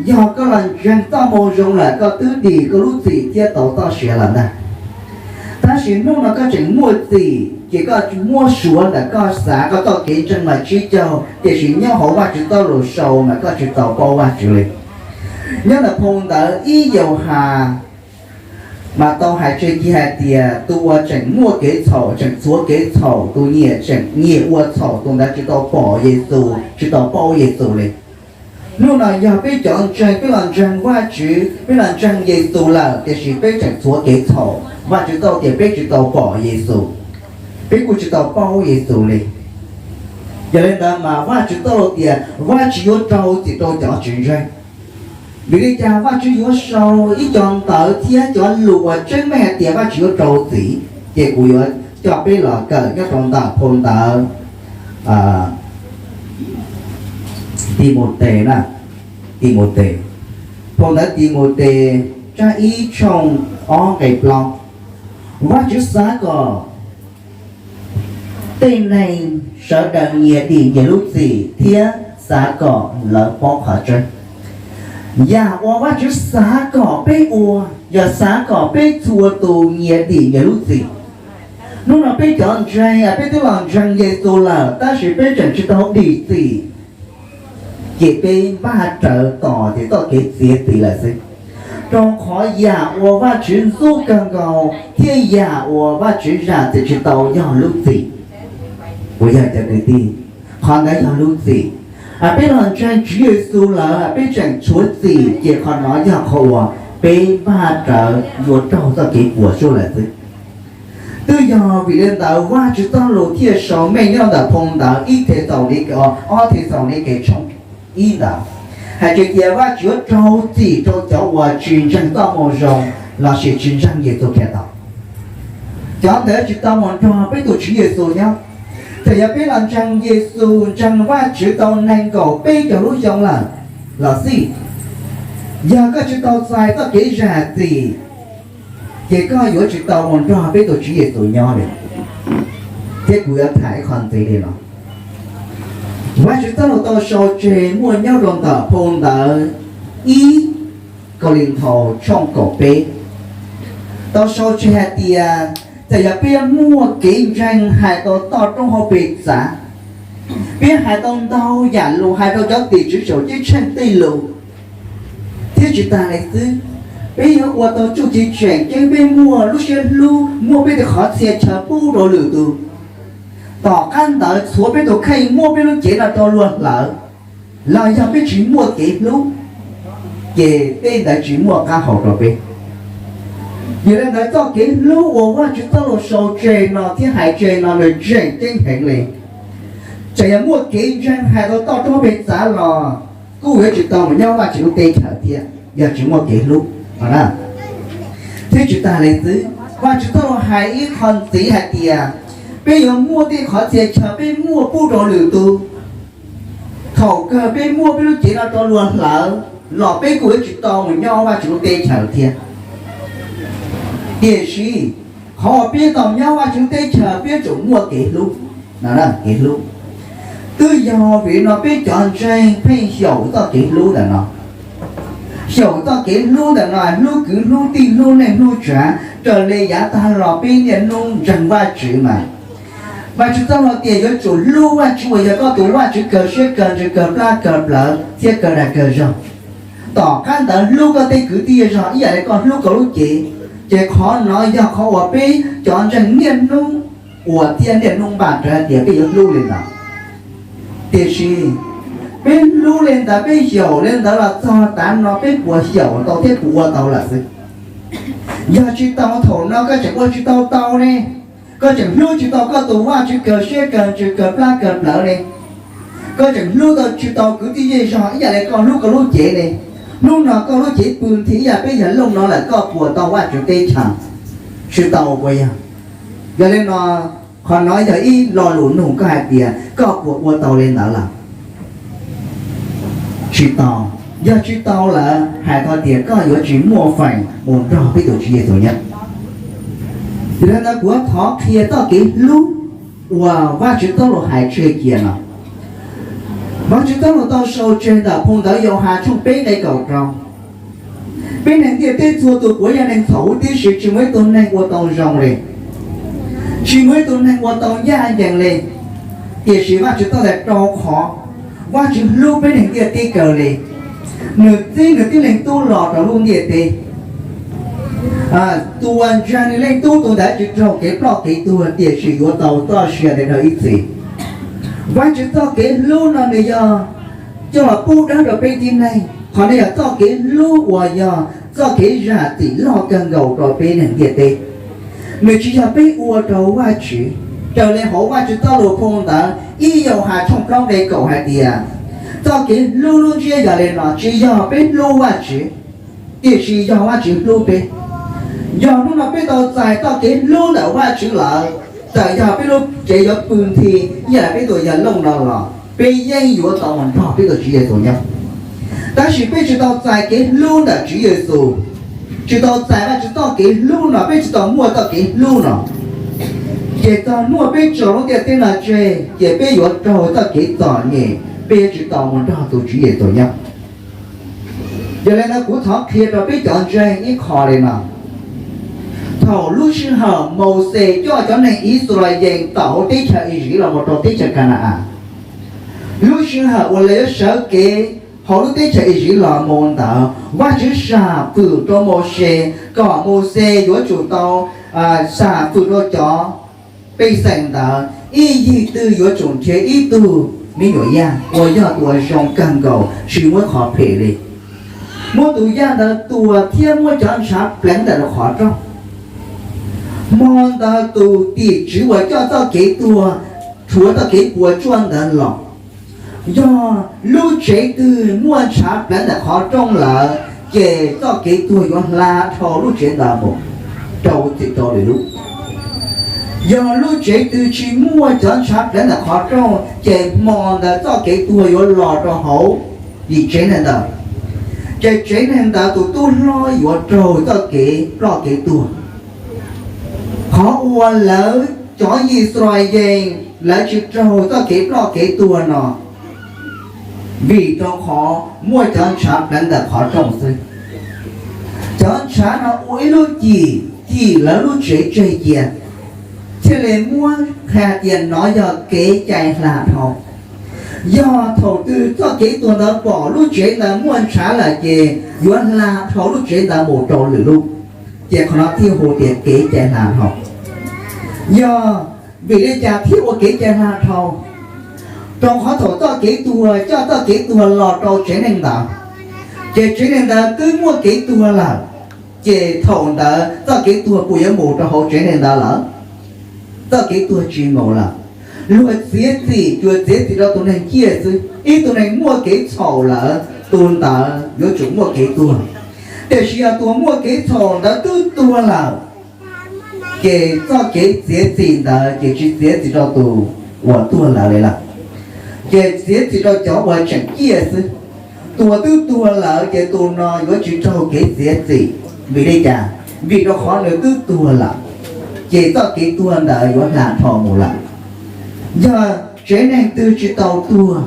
Yog koj los ntseeg txoj moo zoo lawm, koj twb dim koj lub txim thiab tau txoj sia lawm ntag. Tab sis hnub no koj tseem muaj txim, ces koj muab suav ntawm koj xav koj txoj kev ntseeg mas tsib caug, tiam sis nyob hauv Vajtswv txoj lus sau mas koj tsis tau paub Vajtswv li. Nyob ntawm phau ntawv ib Yauhas mas tau hais tseg kiag hais tias tus uas tseem muaj kev txhaum, tseem txhuav kev txhaum, tus nyias tseem nyias ua txhaum, tus ntawd tsis tau pom Yexus, tsis tau paub Yexus li. Hnub no yog peb cov ntseeg, peb los ntseeg Vajtswv, peb los ntseeg Yexus lawm, tiam sis peb tseem txhuav kev txhaum, Vajtswv txoj tias peb tsis tau pom Yexus, peb kuj tsis tau paub Yexus li. Yog li ntawd mas Vajtswv txoj lus tias Vajtswv yuav rau txim rau cov tsis ntseeg. Vim li cas Vajtswv yuav sau ib co ntawv thiab cov lus uas tseeb meej hais tias Vajtswv yuav rau txim? Ces kuv yuav coj peb los kawm nyob rau ntawm phau ntawv Timautes na, Timautes, phau ntawv Timautes tsab ib tshooj ob nqe plaub. Vajtswv xav kom tej neeg sawv daws nyias dim nyias lub txim thiab xav kom lawv paub qhov tseeb. Yam uas Vajtswv xav kom peb ua yog xav kom peb txhua tus nyias dim nyias lub txim. Hnub no peb cov ntseeg, peb twb los ntseeg Yexus lawm tab sis peb tseem tsis tau dim txim, ces peb npaj rawv tos ces txoj kev txiav txim lawm xwb. Rau qhov yam uas Vajtswv ntxub kawg nkaus thiab yam uas Vajtswv zam txim tsis tau yog lub txim, puas yog cov kwv tij? Qhov ntawd yog lub txim. Peb los ntseeg Tswv Yexus lawm peb tseem tshuav txim, ces qhov no yog qhov uas peb npaj rawv yuav raug txoj kev puas tsuaj lawm xwb. Twb yog vim li ntawd Vajtswv txoj lus thiaj sau meej nyob ntawm phau ntawv ib Thexalaunikes, ob Thexalaunikes tshooj ib ntawd, hais tias Vajtswv yuav rau txim rau cov uas tsis ntseeg txoj moo zoo lossis tsis ntseeg Yexus Khetos. Cov ntawd tsis tau mus nrog peb tus Tswv Yexus nyob. Txawm yog peb los ntseeg Yexus, ntseeg Vajtswv tau nees nkaum peb caug lub xyoo lawm los xij, yog koj tsis tau txais txoj kev zam txim, ces koj yuav tsis tau mus nrog peb tus Tswv Yexus nyob li. Thiab kuv yuav tham ib qho ntxiv li no. Vajtswv txoj lus tau sau tseg muaj nyob rau ntawm phau ntawv ib Kauleethaus tshooj kaum peb, tau sau tseg hais tias txawm yog peb muaj kev ntseeg hais tau toj roob hauv pes txav, peb hais tau ntau yam lus hais rau cov tim tswv saum ceeb tsheej tej lus, thiab tsis tas li xwb, peb yuav ua tau txuj ci tseem ceeb, peb muaj lub siab hlub, muaj peb tej qhov txhia chaw pub rau lwm tus. Tom qab ntawd txhua peb tus kheej muab peb lub cev no rau luag hlawv, los yog peb tsis muaj kev hlub, ces tej ntawd tsis muaj qab hau rau peb. Yog li ntawd txoj kev hlub uas Vajtswv txoj lus sau tseg no thiab hais tseg no nws tseem ceeb heev li. Txawm yog muaj kev ntseeg hais tau toj roob pes txav los kuj yuav tsis tau mus nyob Vajtswv lub teb chaws thiab yog tsis muaj kev hlub. Thiab tsis tas li xwb, Vajtswv txoj lus hais ib qho ntxiv hais tias peb yuav muaj tej qhov txhia chaw peb muaj pub rau lwm tus. Thaum kawg peb muab peb lub cev no rau luag hlawv los peb kuj yuav tsis tau mus nyob Vajtswv lub teb chaws thiab. Tiam sis qhov uas peb tau nyob Vajtswv lub teb chaws peb yuav tsum muaj kev hlub, kev hlub. Twb yog vim no peb cov ntseeg pheej xyaum txoj kev hlub ntawm no. Xyaum txoj kev hlub ntawm no, hlub kwv hlub tij hlub neej hlub tsav raws li yav tag los peb niaj hnub ntseeg Vajtswv mas. Vajtswv txoj lus tias yuav tsum hlub Vajtswv uas yog koj tus Vajtswv kawg siab kawg ntsws kawg plab kawg plawv thiab kawg dag kawg zog. Tom qab ntawd hlub koj tej kwv tij zej zog ib yam li koj hlub koj lub cev. Ces qhov no yog qhov uas peb cov ntseeg niaj hnub ua thiab niaj hnub npaj rawv hais tias peb yuav hlub li ntawd. Tiam sis peb hlub li ntawd, peb xyaum li ntawd los txog tav no peb puas xyaum tau thiab puas ua tau lawm xwb? Yog tsis tau thaum no koj tseem ua tsis tau tau ne, koj tseem hlub tsis tau koj tus Vajtswv kawg siab kawg ntsws kawg plab kawg plawv ne, koj tseem hlub tau tsis tau kwv tij zej zog ib yam li koj hlub koj lub cev ne. Hnub no koj lub cev pw nthi ib yam peb yawg Looj no lawm, koj puas tau Vajtswv teb chaws? Tsis tau puas yog? Yog li no, qhov no yog ib lo lus nug koj hais tias koj puas ua tau li ntawd lawm? Tsis tau. Yog tsis tau lawm hais tau tias koj yuav tsis muaj feem mus nrog peb tus Tswv Yexus nyob. Yog li ntawd kuv thov qhia txoj kev hlub uas Vajtswv txoj lus hais tseg cia no. Vajtswv txoj lus tau sau tseg ntawm phau ntawv Yauhas tshooj peb nqe kaum rau: Peb neeg ntiaj teb txhua tus puav yog neeg txhaum huv tib si, tsis muaj ib tug neeg ua tau zoo li, tsis muaj ib tug neeg ua tau ncaj ncees li. Tiam sis Vajtswv txoj lus rau qhov Vajtswv hlub peb neeg ntiaj teb kawg li, nws txib nws tib leeg tub los rau lub ntiaj teb. Tus uas ntseeg nws leej tub tus ntawd tsis raug kev ploj kev tuag, tiam sis yuav tau txoj sia daim daug ib txhis. Vajtswv txoj kev hlub no nws yog coj los pub dawb rau peb tib neeg. Qhov no yog txoj kev hlub uas yog txoj kev zam txim loj kawg nkaus rau peb neeg ntiaj teb. Nws tsis yog peb ua rau Vajtswv. Raws li hauv Vajtswv txoj lus phau ntawv ib Yauhas tshooj plaub nqe kaum hais tias, txoj kev hlub lub ntsiab yog li no, tsis yog peb hlub Vajtswv, tiam sis yog Vajtswv hlub peb. Yog hnub no peb tau txais txoj kev hlub ntawm Vajtswv lawm, txawm yog peb lub cev yuav pw nthi, yam peb tus yawg Looj no los, peb yeej yuav tau mus nrog peb tus Tswv Yexus nyob. Tab sis peb tsis tau txais kev hlub ntawm Tswv Yexus, tsis tau txais Vajtswv txoj kev hlub no, peb tsis tau muaj txoj kev hlub no, ces txog hnub peb tso lub ntiaj teb no tseg, ces peb yuav raug txoj kev txom nyem, peb yuav tsis tau mus nrog tus Tswv Yexus nyob. Yog li ntawd kuv thov qhia rau peb cov ntseeg ib qho li no. Thaum lub sij hawm Mauxes coj cov neeg Yixalayees tawm hauv teb chaws Iziv los mus rau teb chaws Kana-as, lub sij hawm uas lawv yuav sawv kev hauv lub teb chaws Iziv los mus ntawd, Vajtswv sam fwm rau Mauxes kom Mauxes yuav tsum tau sam fwm rau cov pej xeem ntawd, ib yig twg yuav tsum nrhiav ib tug me nyuam yaj uas yog tus uas zoo kawg nkaus, tsis muaj qhov phem li. Muab tus yaj ntawd tua thiab muab cov ntshav pleev ntawm qhov rooj. Hmo ntawd tus tim tswv uas coj txoj kev tuag rhuav txoj kev puas tsuaj ntawd los, yog lub tsev twg muaj ntshav pleev ntawm qhov rooj lawm, ces txoj kev tuag yuav hla dhau lub tsev ntawd mus rau txim rau lwm lub. Yog lub tsev twg tsis muaj cov ntshav pleev ntawm qhov rooj, ces hmo ntawd txoj kev tuag yuav los rau hauv yim tsev neeg ntawd, ces tsev neeg ntawd tus tub hlob yuav raug txoj kev ploj kev tuag. Qhov uas lawv cov Yixalayees lawv tsis raug txoj kev ploj kev tuag no, vim rau qhov muaj cov ntshav pleev ntawm qhov rooj xwb. Cov ntshav no ua ib lub cim cim lawv lub tsev tseg cia, thiaj li muab qhia tias nov yog kev cai hla dhau. Yog thaum twg txoj kev tuag ntawd pom lub tsev ntawd muaj ntshav lawm ces yuav hla dhau lub tsev ntawd mus rau lwm lub. Ces qhov no thiaj hu tias kev cai hla dhau. Yog vim li cas thiaj ua kev cai hla dhau? Rau qhov thaum txoj kev tuag coj txoj kev tuag los rau tsev neeg ntawd, ces tsev neeg ntawd twb muaj kev tuag lawm, ces thaum ntawd txoj kev tuag puas yuav mus rau hauv tsev neeg ntawd lawm? Txoj kev tuag tsis mus lawm. Luag txiav txim tsuas txiav txim rau tus neeg ciaj xwb. Ib tug neeg muaj kev txhaum lawm, tus ntawd yuav tsum muaj kev tuag. Tiam sis yog tus muaj kev txhaum ntawd twb tuag lawm, ces txoj kev txiav txim ntawd ces tsis txiav txim rau tus uas tuag lawm li lawm, ces txiav txim rau cov uas tseem ciaj xwb. Tus uas twb tuag lawm ces tus no yuav tsis raug kev txiav txim. Vim li cas? Vim rau qhov nws twb tuag lawm, ces txoj kev tuag ntawd yuav hla dhau mus lawm. Yog tsev neeg twg tsis tau tuag,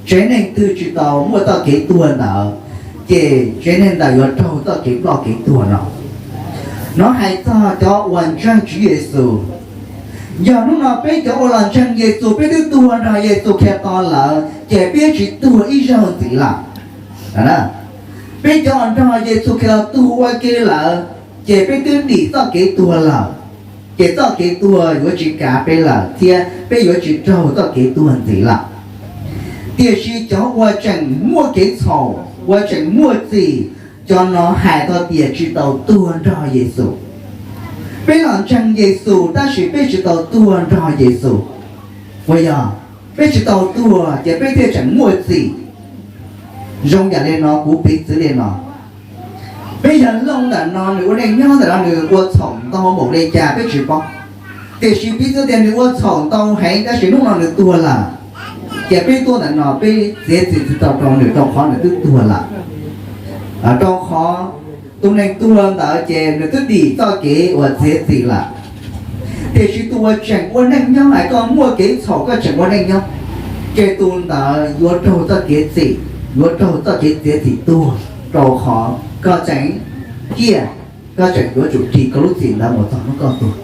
tsev neeg twg tsis tau muaj txoj kev tuag ntawd, ces tsev neeg ntawd yuav raug txoj kev ploj kev tuag no. No hais txog cov uas ntseeg Tswv Yexus. Yog hnub no peb cov uas los ntseeg Yexus, peb twb tuag nrog Yexus Khetos lawm, ces peb tsis tuag ib zaug ntxiv lawm. Peb cov uas nrog Yexus Khetos tuag ua ke lawm, ces peb twb dim txoj kev tuag lawm, ces txoj kev tuag yuav tsis kav peb lawm thiab peb yuav tsis raug txoj kev tuag ntxiv lawm. Tiam sis cov uas tseem muaj kev txhaum, uas tseem muaj txim, cov no hais txog tias tsis tau tuag nrog Yexus. Peb los ntseeg Yexus tab sis peb tsis tau tuag nrog Yexus. Uas yog peb tsis tau tuag ces peb thiaj tseem muaj txim. Zoo yam li no, kuv piv txwv li no, peb yawg Looj ntawm no nws ua neej nyob ntawm no nws ua txhaum ntau npaum li cas peb tsis paub, tiam sis piv txwv tias nws ua txhaum ntau heev tab sis hnub no nws tuag lawm, ces peb tuaj ntawm no peb txiav txim tsis tau rau nws rau qhov nws twb tuag lawm. Rau qhov tus neeg tuag ntawd ces nws twb dim txoj kev uas txiav txim lawm. Tiam sis tus uas tseem ua neej nyob, hais koj muaj kev txhaum koj tseem ua neej nyob, Ces tus ntawd yuav raug txoj kev txim, yuav raug txoj kev txiav txim tuag, rau qhov koj tseem ciaj, koj tseem yuav tsum ris koj lub txim ntawd mus txog hnub koj tuag.